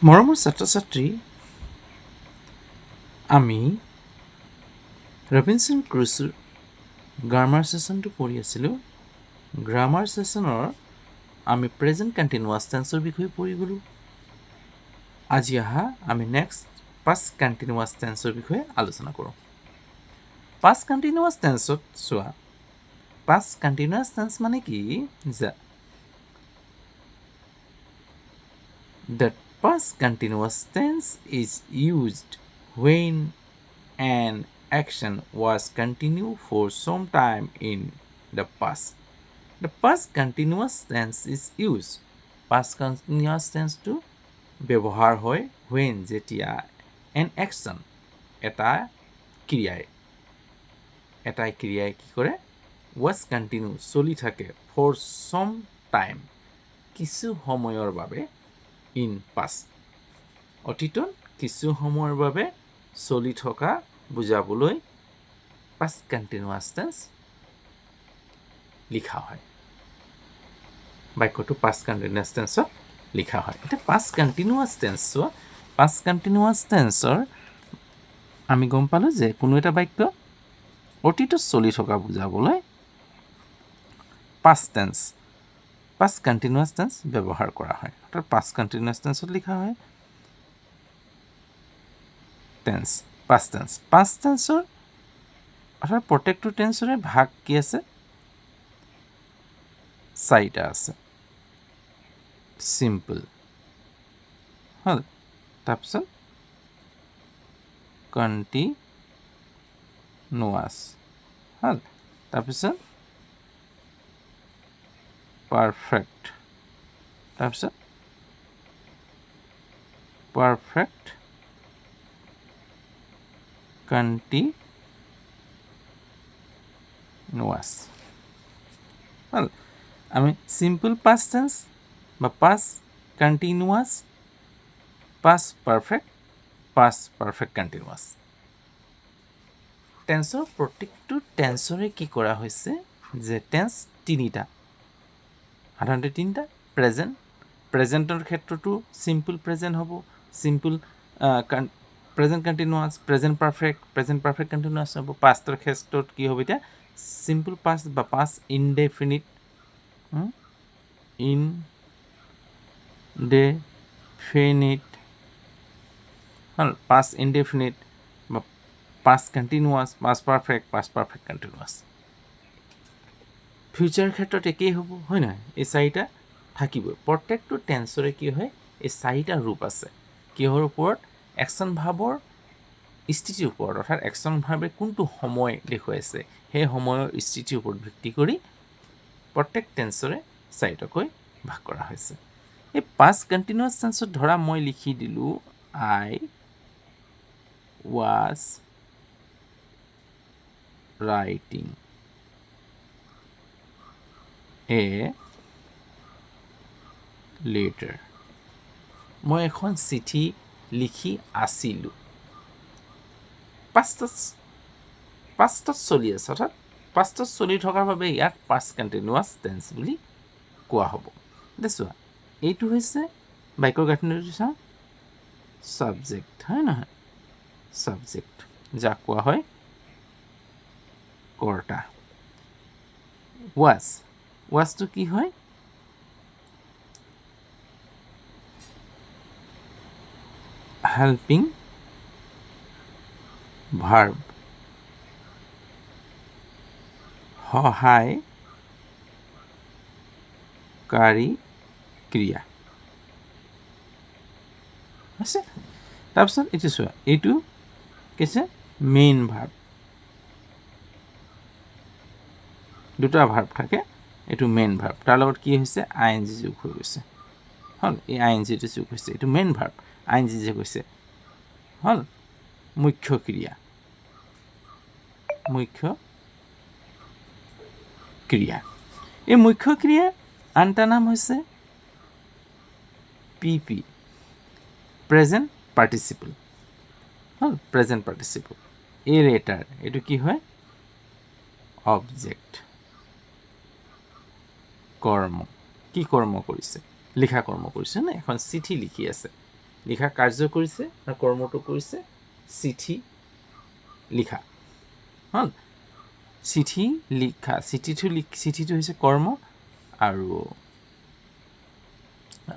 মৰমৰ ছাত্ৰ ছাত্ৰী, আমি ৰবিনচন ক্ৰুচোৰ গ্ৰামাৰ ছেশ্যনটো পঢ়ি আছিলোঁ। গ্ৰামাৰ ছেশ্যনৰ আমি প্ৰেজেণ্ট কণ্টিনিউৱাছ টেন্সৰ বিষয়ে পঢ়ি গ'লোঁ। আজি আহা আমি নেক্সট পাষ্ট কণ্টিনিউৱাছ টেন্সৰ বিষয়ে আলোচনা কৰোঁ। পাষ্ট কণ্টিনিউৱাছ টেন্সত চোৱা, পাষ্ট কণ্টিনিউৱাছ টেন্স মানে কি যে the past continuous tense is used when an action was continued for some time in the past. The past continuous tense is used. Past continuous tense টো ব্যৱহাৰ হয় when যেতিয়া an action এটা ক্ৰিয়াই কি কৰে was continue চলি থাকে for some time কিছু সময়ৰ বাবে ইন পাষ্ট অতীতত কিছু সময়ৰ বাবে চলি থকা বুজাবলৈ পাষ্ট কণ্টিনিউৱাছ টেন্স লিখা হয়। বাক্যটো পাষ্ট কণ্টিনিউৱাছ টেন্সত লিখা হয়। এতিয়া পাষ্ট কণ্টিনিউৱাছ টেন্স চোৱা, পাষ্ট কণ্টিনিউৱাছ টেন্সৰ আমি গম পালোঁ যে কোনো এটা বাক্য অতীতত চলি থকা বুজাবলৈ past tense, past continuous tense ব্যৱহাৰ কৰা হয়। অৰ্থাৎ পাষ্ট কণ্টিনিউৱাছ টেন্সত লিখা হয় টেন্স, পাষ্ট টেন্স। পাষ্ট টেন্সৰ অৰ্থাৎ প্ৰত্যেকটো টেন্সৰে ভাগ কি আছে? চাৰিটা আছে। চিম্পল হ'ল, তাৰপিছত কণ্টিনুৱাছ হ'ল, তাৰপিছত পাৰফেক্ট, তাৰপিছত পাৰফেক্ট কণ্টিনুৱাছ হ'ল। আমি চিম্পল পাষ্ট টেন্স বা past continuous, past perfect, past perfect continuous টেন্সৰ প্ৰত্যেকটো টেন্সৰে কি কৰা হৈছে যে টেন্স তিনিটা, সাধাৰণতে তিনিটা। প্ৰেজেণ্ট, প্ৰেজেণ্টৰ ক্ষেত্ৰতো চিম্পল প্ৰেজেণ্ট হ'ব, simple present continuous, present perfect, present perfect continuous হ'ব। পাষ্টৰ ক্ষেত্ৰত কি হ'ব এতিয়া? চিম্পল পাষ্ট বা পাষ্ট ইনডেফিনিট, ইনডেফিনিট হ'ল, পাষ্ট ইনডেফিনিট বা past continuous, past perfect, past perfect continuous. Future ক্ষেত্ৰত একেই হ'ব, হয় নহয়? এই চাৰিটা থাকিবই। প্ৰত্যেকটো টেন্সৰে কি হয়, এই চাৰিটা ৰূপ আছে। কিহৰ ওপৰত? একশ্যন ভাৰ্বৰ স্থিতিৰ ওপৰত, অৰ্থাৎ একশ্যন ভাৰ্বে কোনটো সময় দেখুৱাইছে সেই সময়ৰ স্থিতিৰ ওপৰত ভিত্তি কৰি প্ৰত্যেক টেন্সৰে চাৰিটাকৈ ভাগ কৰা হৈছে। এই পাষ্ট কণ্টিনিউৱাছ টেন্সত ধৰা মই লিখি দিলোঁ I was writing a letter, মই এখন চিঠি লিখি আছিলোঁ। পাষ্টত চলি আছে, অৰ্থাৎ পাষ্টত চলি থকাৰ বাবে ইয়াক পাষ্ট কণ্টিনিউৱাছ টেন্স বুলি কোৱা হ'ব। এতিয়া চোৱা, এইটো হৈছে বাক্যৰ গাঁথনিটো। চাওঁ, ছাবজেক্ট হয় নহয়? ছাবজেক্ট যাক কোৱা হয় কৰ্তা। ৱাজ, ৱাজটো কি হয়? হেল্পিং ভাৰ্ব, সহায়কাৰী ক্ৰিয়া হৈছে। তাৰপিছত এইটো চোৱা, এইটো কি আছে? মেইন ভাৰ্ব, দুটা ভাৰ্ব থাকে, এইটো মেইন ভাৰ্ব, তাৰ লগত কি হৈছে? আই এন জি যোগ হৈ গৈছে। হ'ল, এই আই এন জিটো যোগ হৈছে, এইটো main verb, I N G যোগ হৈছে। হ'ল, মুখ্য ক্ৰিয়া, মুখ্য ক্ৰিয়া। এই মুখ্য ক্ৰিয়া আন এটা নাম হৈছে পি পি, প্ৰেজেণ্ট পাৰ্টিচিপল। হ'ল, প্ৰেজেণ্ট পাৰ্টিচিপল। এই লেটাৰ এইটো কি হয়? অবজেক্ট, কৰ্ম। কি কৰ্ম কৰিছে? লিখা কৰ্ম কৰিছে নে? এখন চিঠি লিখি আছে, লিখা কাৰ্য কৰিছে আৰু কৰ্মটো কৰিছে চিঠি লিখা। হ'ল, চিঠি লিখা, চিঠিটো হৈছে কৰ্ম আৰু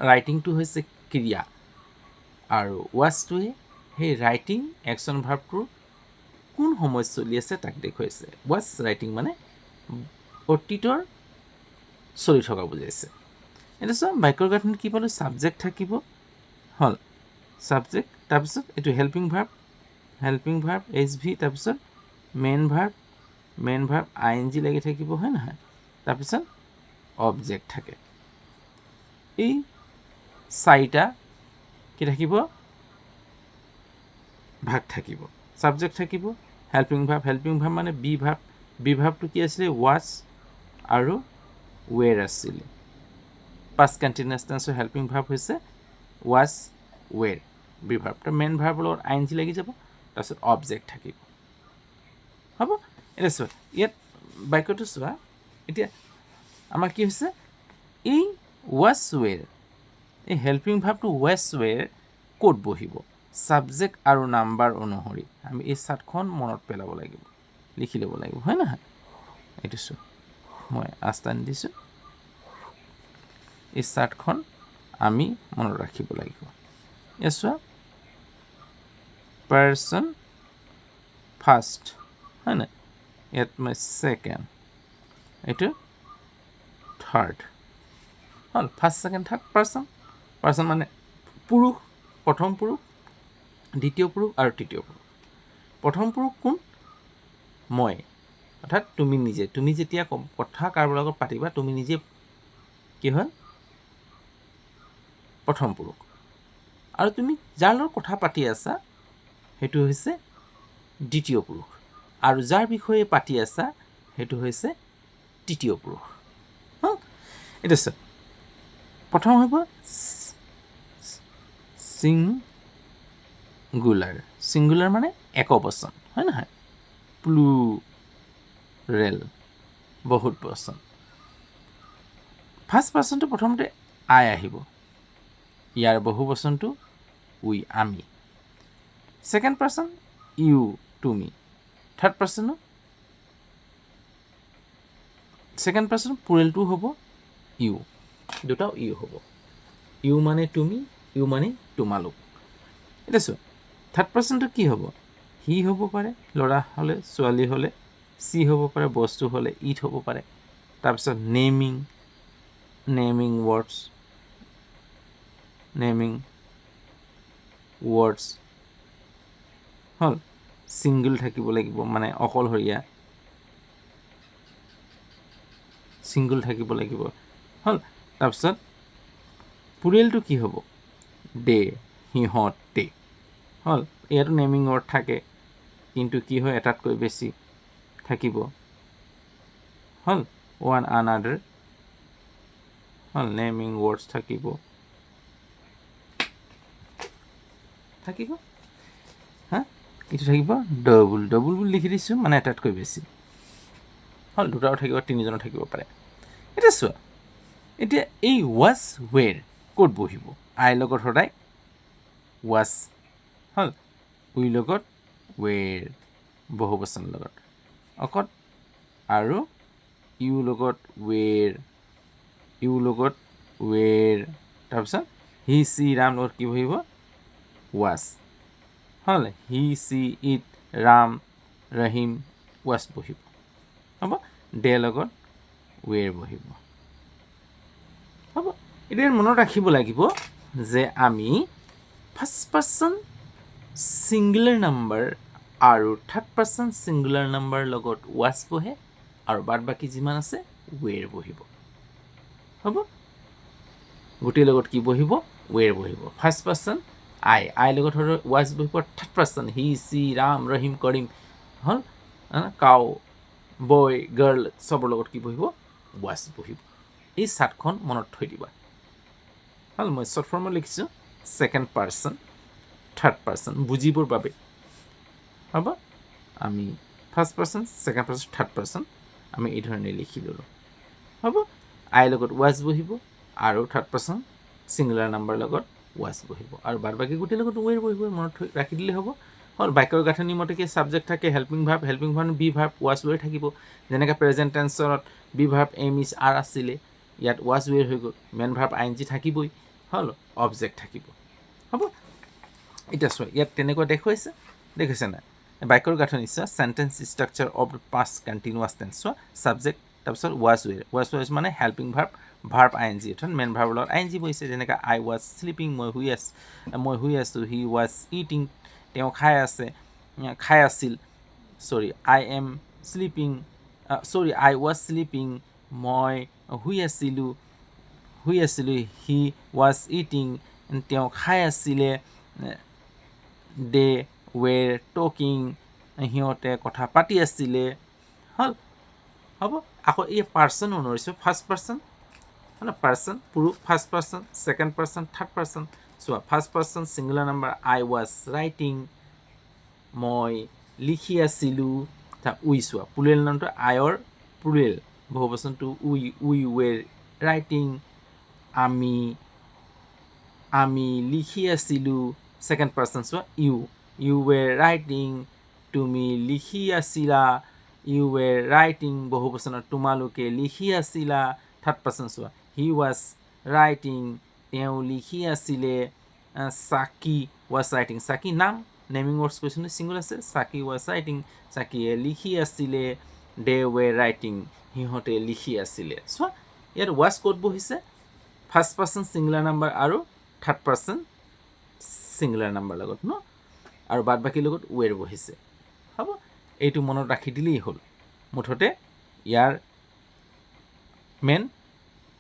ৰাইটিংটো হৈছে ক্ৰিয়া আৰু ৱাজটোৱে সেই ৰাইটিং একশ্যন ভাৰ্বটোৰ কোন সময়ত চলি আছে তাক দেখুৱাইছে। ৱাজ ৰাইটিং মানে অতীতৰ চলি থকা বুজাইছে। এতিয়া চোৱা, বাক্যৰ গাঁথনিত কি পালোঁ? ছাবজেক্ট থাকিব, হ'ল, ছাবজেক্ট, তাৰপিছত এইটো helping verb, helping verb HV, তাৰপিছত main verb, main verb ING লাগি থাকিব, হয় নহয়? তাৰপিছত অবজেক্ট থাকে। এই চাৰিটা কি থাকিব? ভাগ থাকিব। ছাবজেক্ট থাকিব, হেল্পিং ভাৰ্ব, হেল্পিং ভাৰ্ব মানে বি ভাৰ্ব। বি ভাৰ্বটো কি আছিলে? ৱাজ আৰু ৱেৰ আছিলে। পাষ্ট কণ্টিনিউৱাছ টেন্সৰ হেল্পিং ভাৰ্ব হৈছে ৱাজ, ৱেৰ, বি ভাৰ্ব। তো মেইন ভাৰ্বৰ লগত আই এন জি লাগি যাব, তাৰপিছত অবজেক্ট থাকিব। হ'ব। এতিয়া চোৱা, ইয়াত বাক্যটো চোৱা। এতিয়া আমাৰ কি হৈছে? এই ৱাজ ৱেৰ, এই হেল্পিং ভাৰ্বটো ৱাজ ৱেৰ ক'ত বহিব? ছাবজেক্ট আৰু নাম্বাৰ অনুসৰি আমি এই চাৰ্টখন মনত পেলাব লাগিব, লিখি ল'ব লাগিব, হয় নহয়? এইটো চোৱা, মই আঁচ টানি দিছোঁ। এই চাৰ্টখন আমি মনত ৰাখিব লাগিব। ইয়াত চোৱা, পাৰ্চন ফাৰ্ষ্ট, হয় নাই? ইয়াত মই ছেকেণ্ড, এইটো থাৰ্ড। হ'ল, first, second, third person. Person মানে পুৰুষ, প্ৰথম পুৰুষ, দ্বিতীয় পুৰুষ আৰু তৃতীয় পুৰুষ। প্ৰথম পুৰুষ কোন? মই, অৰ্থাৎ তুমি নিজে। তুমি যেতিয়া কথা কাৰোবাৰ লগত পাতিবা, তুমি নিজে কি হয়? প্ৰথম পুৰুষ। আৰু তুমি যাৰ লগত কথা পাতি আছা, সেইটো হৈছে দ্বিতীয় পুৰুষ আৰু যাৰ বিষয়ে পাতি আছা, সেইটো হৈছে তৃতীয় পুৰুষ। হ'ল। এতিয়া চোৱা, প্ৰথম হ'ব ছিংগুলাৰ। ছিংগুলাৰ মানে একবচন, হয় নহয়? প্লুৰেল বহুত বচন। ফাৰ্ষ্ট পাৰ্চনটো প্ৰথমতে আই আহিব, ইয়াৰ বহু বচনটো উই, আমি। ছেকেণ্ড পাৰ্চন ইউ, তুমি। থাৰ্ড পাৰ্চনো, ছেকেণ্ড পাৰ্চন প্লুৰেলটো হ'ব ইউ, দুটাও ইউ হ'ব। ইউ মানে তুমি, ইউ মানে তোমালোক। এতিয়া চোৱা, থাৰ্ড পাৰ্চনটো কি হ'ব? হি হ'ব পাৰে ল'ৰা হ'লে, ছোৱালী হ'লে চি হ'ব পাৰে, বস্তু হ'লে it হ'ব পাৰে। তাৰপিছত naming, naming words, naming words হ'ল, ছিংগল থাকিব লাগিব, মানে অকলশৰীয়া, ছিংগল থাকিব লাগিব। হ'ল। তাৰপিছত প্লুৰেলটো কি হ'ব? দে, সিহঁতে। হ'ল। ইয়াতো নেমিং ৱৰ্ড থাকে, কিন্তু কি হয়, এটাতকৈ বেছি থাকিব। হ'ল, ওৱান আনাডাৰ। হ'ল, নেমিং ৱৰ্ডছ থাকিব, থাকিব। হা, এইটো থাকিব ডবুল, ডবুল বুলি লিখি দিছোঁ, মানে এটাতকৈ বেছি। হ'ল, দুটাও থাকিব, তিনিজনো থাকিব পাৰে। এতিয়া চোৱা, এতিয়া এই ৱাজ ৱেৰ ক'ত বহিব? আইৰ লগত সদায় ৱাজ, হ'ল, উইৰ লগত ৱেৰ, বহু বচনৰ লগত অকল, আৰু ইউ লগত ৱেৰ, ইউ লগত ৱেৰ। তাৰপিছত হি, চি, ৰাম লগত কি বহিব? ৱাজ। হ'ল, হি, C, it, Ram, Rahim was বহিব। হ'ব। দে লগত ৱেৰ বহিব। হ'ব। এতিয়া মনত ৰাখিব লাগিব যে আমি ফাৰ্ষ্ট পাৰ্চন ছিংগুলাৰ নাম্বাৰ আৰু থাৰ্ড পাৰ্চন ছিংগুলাৰ নাম্বাৰ লগত ৱাজ বহে আৰু বাদ বাকী যিমান আছে ৱেৰ বহিব। হ'ব। গোটেই লগত কি বহিব? ৱেৰ বহিব। ফাৰ্ষ্ট পাৰ্চন আই, আই লগত ধৰক ৱাজ বহিব। থাৰ্ড পাৰ্চন হি, চি, ৰাম, ৰহিম, কৰিম, হ'ল, কাও, বয়, গাৰ্ল, চবৰ লগত কি বহিব? ৱাজ বহিব। এই চাৰ্টখন মনত থৈ দিবা। হ'ল। মই শ্বৰ্ট ফৰ্মত লিখিছোঁ, ছেকেণ্ড পাৰ্চন, থাৰ্ড পাৰ্চন বুজিবৰ বাবে। হ'ব। আমি first person, second person, third person আমি এই ধৰণে লিখি ল'লোঁ। হ'ব। আইৰ লগত ৱাজ বহিব আৰু থাৰ্ড পাৰ্চন ছিংগুলাৰ নাম্বাৰ লগত ৱাজ বহিব আৰু বাদ বাকী গোটেই লগত ৱেৰ বহিব। মনত ৰাখি দিলেই হ'ব। হ'ল, বাক্যৰ গাঁথনি মতে কি ছাবজেক্ট থাকে, helping verb, helping verb be verb, was were থাকিব। যেনেকৈ present টেন্সত be verb am, is, are আছিলে, ইয়াত ৱাজ ৱেৰ হৈ গ'ল। মেইন ভাৰ্ব আই এন জি থাকিবই। হ'ল, অবজেক্ট থাকিব। হ'ব, এতিয়া চোৱা, ইয়াত তেনেকুৱা দেখুৱাইছে, দেখিছে নাই? বাক্যৰ গাঁথনি চোৱা, sentence structure of the past continuous tense. চোৱা, ছাবজেক্ট, তাৰপিছত ৱাজ ৱেৰ। ৱাজ ৱেৰ মানে helping verb, verb I N G, অৰ্থাৎ মেইন ভাৰ্বৰ লগত আই এন জি বহিছে। যেনেকৈ I was sleeping, মই শুই আছোঁ। He was eating, তেওঁ খাই আছে, খাই আছিল। Sorry, I am sleeping, sorry, I was sleeping, মই শুই আছিলোঁ, শুই আছিলোঁ। He was eating, তেওঁ খাই আছিলে। They were talking, সিহঁতে কথা পাতি আছিলে। হ'ল, হ'ব। আকৌ এই পাৰ্চন অনুসৰিছোঁ, ফাৰ্ষ্ট পাৰ্চন মানে পাৰ্চন পুৰুষ, first person, second person, third person. চোৱা, first person singular number, I was writing, মই লিখি আছিলোঁ। উই, চোৱা, প্লুৰেল নামটো আইৰ প্লুৰেল বহুবচনটো we, we were writing, আমি লিখি আছিলোঁ। ছেকেণ্ড পাৰ্চন চোৱা, you, you were writing, তুমি লিখি আছিলা। You were writing, বহুবচনত তোমালোকে লিখি আছিলা। থাৰ্ড পাৰ্চন চোৱা, he was writing, তেওঁ লিখি আছিলে। Saki was writing, চাকি নাম, নেমিং ৱৰ্ডছ কৈছোঁ, ছিংগুলাৰ আছে। Saki was writing, চাকিয়ে লিখি আছিলে। They were writing, সিহঁতে লিখি আছিলে। চোৱা, ইয়াত ৱাজ ক'ত বহিছে? ফাৰ্ষ্ট পাৰ্চন ছিংগুলাৰ নাম্বাৰ আৰু থাৰ্ড পাৰ্চন ছিংগুলাৰ নাম্বাৰ লগত ন, আৰু বাদ বাকীৰ লগত ৱেৰ বহিছে। হ'ব, এইটো মনত ৰাখি দিলেই হ'ল। মুঠতে ইয়াৰ মেইন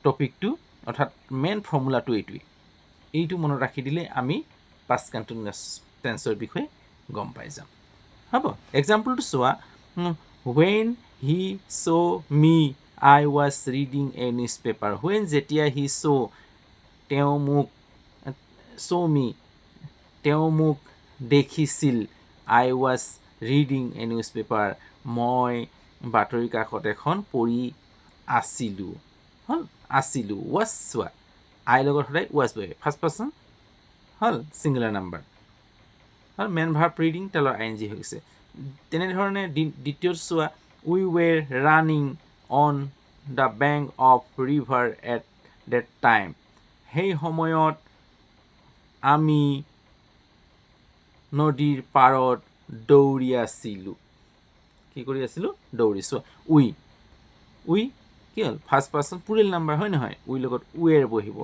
টপিকটো অৰ্থাৎ মেইন ফৰ্মুলাটো এইটোৱেই। এইটো মনত ৰাখি দিলে আমি পাষ্ট কণ্টিনিউৱাছ টেন্সৰ বিষয়ে গম পাই যাম। হ'ব, এক্সাম্পলটো চোৱা। When he saw me, I was reading a newspaper. When, যেতিয়া, হি চ', তেওঁ মোক, চ' মি, তেওঁ মোক দেখিছিল, I was reading a newspaper, মই বাতৰি কাকত এখন পঢ়ি আছিলোঁ। হ'ল, আছিলোঁ, ৱাজ। চোৱা, আইৰ লগত সদায় ৱাজ বহে। ফাৰ্ষ্ট পাৰ্চন হ'ল, ছিংগুলাৰ নাম্বাৰ হ'ল, মেইন ভাৰ্ব ৰিডিং, তাৰ লগত আই এন জি হৈ গৈছে। তেনেধৰণে দ্বিতীয়ত চোৱা, we were running on the bank of river at that time. সেই সময়ত আমি নদীৰ পাৰত দৌৰি আছিলোঁ। কি কৰি আছিলোঁ? দৌৰি। চোৱা, উই, উই কি হ'ল? ফাৰ্ষ্ট পাৰ্চন প্লুৰেল নাম্বাৰ হয় নহয়? উই লগত ৱেৰ বহিব।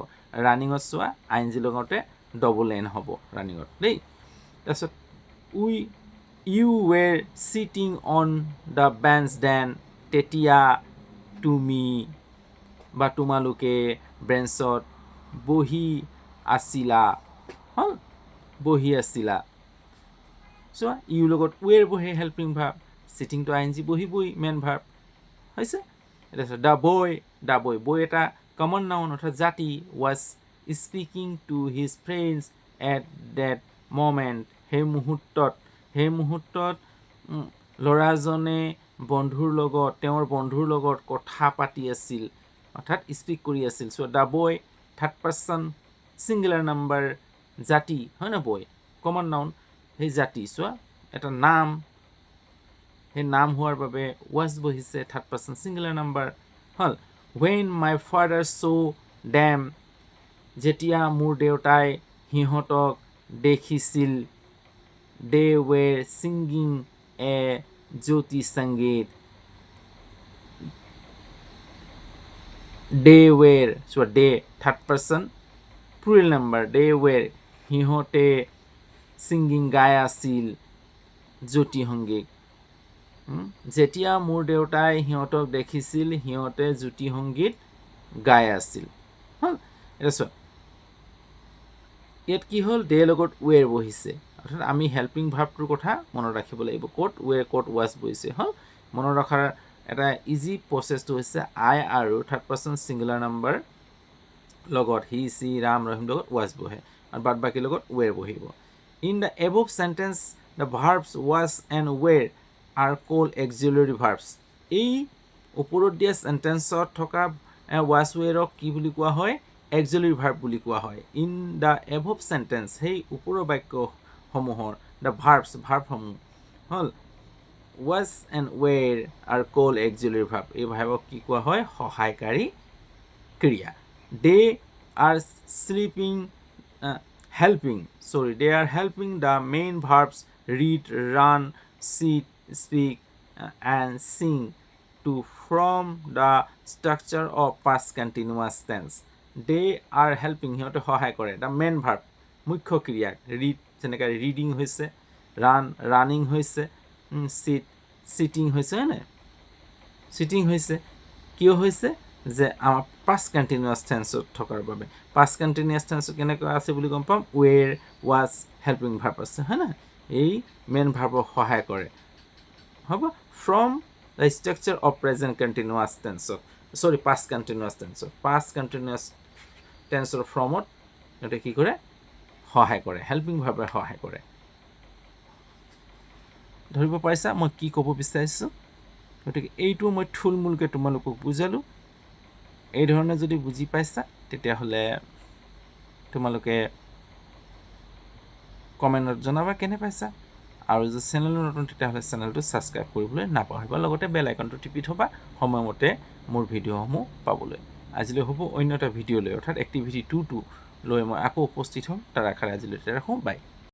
ৰানিঙত চোৱা, আই এন জিৰ লগতে ডবল এন হ'ব ৰানিঙত দেই। তাৰপিছত you were sitting on the bench then, তেতিয়া তুমি বা তোমালোকে বেঞ্চত বহি আছিলা। হ'ল, বহি আছিলা। চোৱা, ইউৰ লগত ৱেৰ বহে, হেল্পিং ভাৰ্ব, চিটিংটো আই এন জি বহিবই, মেইন ভাৰ্ব হৈছে। তাৰপিছত the boy, the boy, boy এটা কমন নাউন অৰ্থাৎ জাতি, was speaking to his friends at that moment. সেই মুহূৰ্তত ল'ৰাজনে বন্ধুৰ লগত, তেওঁৰ বন্ধুৰ লগত কথা পাতি আছিল, অৰ্থাৎ স্পীক কৰি আছিল। চ' the boy, third person singular number, জাতি হয় ন, বয় কমন নাউন, সেই জাতি। চোৱা, এটা নাম, সেই নাম হোৱাৰ বাবে ৱাজ বহিছে, থাৰ্ড পাৰ্চন ছিংগুলাৰ নাম্বাৰ হ'ল। When my father saw them, যেতিয়া মোৰ দেউতাই সিহঁতক দেখিছিল, they were singing a Jyoti Sangeet. They were, চোৱা, they, third person plural number, they were, সিহঁতে, ছিংগিং, গাই আছিল, জ্যোতি সংগীত। যেতিয়া মোৰ দেউতাই সিহঁতক দেখিছিল, সিহঁতে জ্যোতি সংগীত গাই আছিল। হ'ল, এতিয়া চোৱা, ইয়াত কি হ'ল? দে লগত ৱেৰ বহিছে, অৰ্থাৎ আমি হেল্পিং ভাৰ্বটোৰ কথা মনত ৰাখিব লাগিব, ক'ত ৱেৰ, ক'ত ৱাজ বহিছে। হ'ল, মনত ৰখাৰ এটা ইজি প্ৰচেছটো হৈছে আই আৰু থাৰ্ড পাৰ্চন ছিংগুলাৰ নাম্বাৰ লগত, হি, চি, ৰাম, ৰহিম লগত ৱাজ বহে আৰু বাদ বাকীৰ লগত ৱেৰ বহিব। In the above sentence, the verbs was and were are called auxiliary verbs. এই ওপৰত দিয়া চেণ্টেন্সত থকা ৱাজ ৱেৰক কি বুলি কোৱা হয়? এক্সিলাৰী ভাৰ্ব বুলি কোৱা হয়। ইন the above sentence, সেই ওপৰৰ বাক্যসমূহৰ, the verbs, ভাৰ্বসমূহ হ'ল was and were are called auxiliary verb. এই ভাৰ্বক কি কোৱা হয়? সহায়কাৰী ক্ৰিয়া। They are sleeping, helping, sorry, they are helping the main verbs read, run, sit, speak and sing to form the structure of past continuous tense. They are helping, সিহঁতে সহায় কৰে, the main verb, মুখ্য ক্ৰিয়াক, read, যেনেকৈ reading হৈছে, run, running হৈছে, seat, cheating হৈছে, হয় নাই? চিটিং হৈছে। কিয় হৈছে যে আমাৰ পাষ্ট কণ্টিনিউৱাছ টেন্সত থকাৰ বাবে। পাষ্ট কণ্টিনিউৱাছ টেন্সত কেনেকুৱা আছে বুলি গম পাম? ৱেৰ, ৱাজ, হেল্পিং ভাৰ্ব আছে, হয় নাই? এই মেইন ভাৰ্বক সহায় কৰে, হ'ব। Form the structure of present continuous টেন্সত, চৰি, পাষ্ট কণ্টিনিউৱাছ টেন্সত, পাষ্ট কণ্টিনিউৱাছ টেন্সৰ ফৰ্মত সিহঁতে কি কৰে? সহায় কৰে, হেল্পিং ভাৰ্বে সহায় কৰে। ধৰিব পাৰিছা মই কি ক'ব বিচাৰিছোঁ? গতিকে এইটো মই থুলমূলকৈ তোমালোকক বুজালোঁ। এই ধৰণে যদি বুজি পাইছা, তেতিয়াহ'লে তোমালোকে কমেণ্টত জনাবা কেনে পাইছা। আৰু যদি চেনেলটো নতুন, তেতিয়াহ'লে চেনেলটো ছাবস্ক্ৰাইব কৰিবলৈ নাপাহৰিবা। লগতে বেল আইকনটো টিপি থ'বা সময়মতে মোৰ ভিডিঅ'সমূহ পাবলৈ। আজিলৈ হ'ব, অন্য এটা ভিডিঅ' লৈ, অৰ্থাৎ এক্টিভিটি 2 লৈ মই আকৌ উপস্থিত হ'ম, তাৰ আশাৰে আজিলৈ ৰাখোঁ। বাই।